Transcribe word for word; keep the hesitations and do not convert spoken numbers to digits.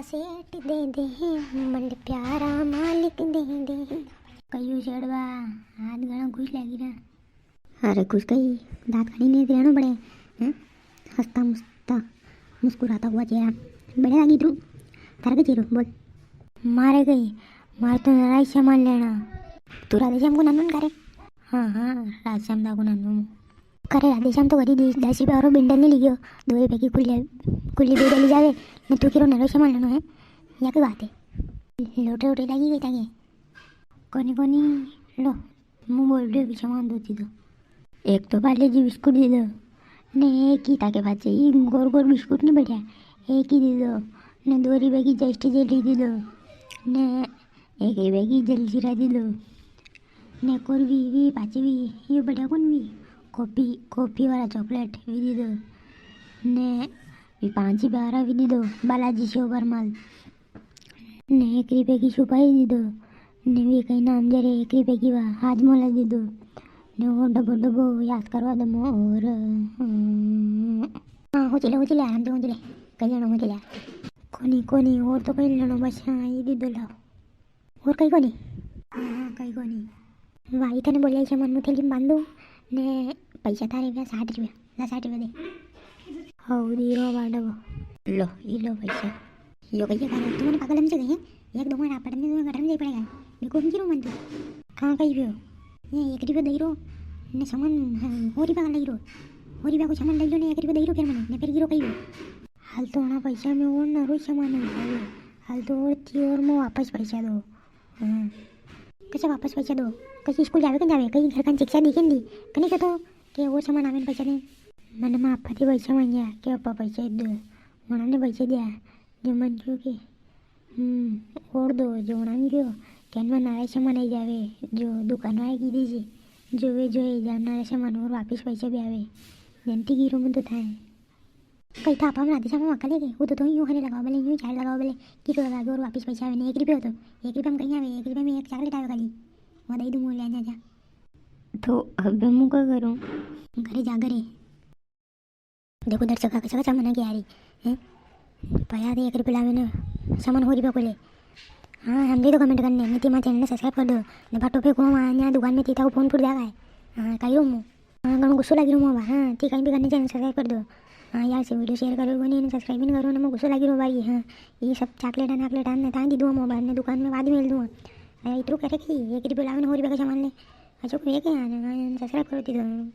सेठ दे दे है, मंड प्यारा मालिक दे दे है। कहियो सेठ बा, आज घणा खुश लागी रहा। अरे खुश कई, दांत काड़ी ने रहणो पड़े, हैं? हंसता मुस्ता मुस्कुराता हुआ चेहरा। बढ़िया लागी तू। थारे के चेहरो बोल। मारे गई, मारे तो राशन सामान लेना। तू राधेश्याम को नानो करे? हाँ हाँ, राधेश्याम दा को नानो। करे राधेश्याम तो कदी दस रुपया वारो बिंडल नी लियो, दो रुपया की खुली खुली बिंडल ली जावे। ने तू किरो नरो सामान लेनो है, या की बात है? लोटे लोटे लागी गई ताके। कोनी कोनी, लो, मु बोल रही हूँ, सामान दो दी दो। एक तो पार्ले जी बिस्कुट दी दो, ने एक ही ताके पाछे, ई गोर गोर बिस्कुट नी बढ़िया, एक ही दी दो, ने दो रुपया की जस्ट जेली दी दो, ने एक रुपया की जलजीरा दी दो, ने कोर भी, भी पाछे भी, यो बढ़िया कोनी भी, कॉफी, कॉफी वाला चॉकलेट भी दी दो, ने भी पाँच ही बारह भी दी दो, बालाजी सेव परमल। ने एक रुपया की सुपारी दी दो, ने भी कई नाम दे रे, एक रुपया की वा हाजमोला दी दो, ने वो डबो डबो याद करवा दो मो और, अम, हाँ, हो चले, हो चले, आराम से हो चले, कई लेनो हो चले। कोनी, कोनी, और तो कई लेनो, बस हाँ, ये दी दो, लाओ। और कई कोनी? हाँ, हाँ, कई कोनी। भाई, तने बोलिया, सामान मु थैली में बांध दूँ, ने पैसा थारे रुपया साठ रुपया। ला साठ रुपया दे। हऊ दी रो बाडो। लो, ई लो पैसा। यो कहिए करे, तू मने पागल समझे गई है? एक दो मार आपड़ में तो गटर में जाई पड़ेगा। बेवकूफ समझी रो मन तू। कहाँ कही पियो? ये एक रुपया दे रो, ने सामान, हाँ, हो रुपया का लई रो। हो रुपया को सामान लई लो ने एक रुपया दे रो फिर मने, ने फिर गिरो कही पियो। हाल तो उना पैसा में और नरो सामान हो जावे। हाल तो और थी और मो वापस पैसा दो। हाँ। कसे वापस पैसा दो? कसे स्कूल जावे कन जावे? कई घर का शिक्षा दी कन दी? कने के तो के और सामान आवे ने पैसा दे। मने माँ पापा थी पैसा मांग्या के पापा पैसा दो। उन्होंने पैसा दिया। जो मन जो के, हम्म, और दो, जो उन्होंने जो के इनमें नरा सामान आई जावे, जो दुकान वाले की दीजिए, जो वे जो है, जा नरा सामान और वापस पैसा भी आवे। जनती गिरो मन तो था। कई था, आपा में राधेश्याम में मक्का लेके, वो तो, तो यूं खाने लगाओ बोले, यूं चार लगाओ बोले, किलो लगा दो और वापस पैसा आवे ने, एक रुपये हो तो, एक रुपये में कहीं आवे, एक रुपये में एक चॉकलेट आवे खाली, वो दई दूँ, ले जा, जा। तो अब मु का करूँ? घरे जा, घरे। देखो दर्शक, कसा कसा मना के आ रही, हैं? पया दे एक रुपये लावे ने, सामान हो रुपये को ले। हाँ, हम दे दो comment करने, नीति माँ channel ने subscribe कर दो। ने बाटो पे को वहाँ दुकान में तीता को फोन फुट जाएगा है। हाँ, कही रो मु। हाँ, घणो गुस्सो लागी रो मु बा। हाँ, ठीक है, भी करने channel subscribe कर दो। हाँ, यार से video share करो, कोनी ने subscribe भी नी करो, ने मु गुस्सो लागी रो भाई। हाँ, ये सब चॉकलेट नाकलेट आने तांगी दूँ मोबाइल ने दुकान में बाद में मिल दूँ। अरे, इतरू करे कि एक रुपये लावे ने हो रुपये का सामान ले। अच्छा, कोई है क्या? हाँ, subscribe करो दी दो।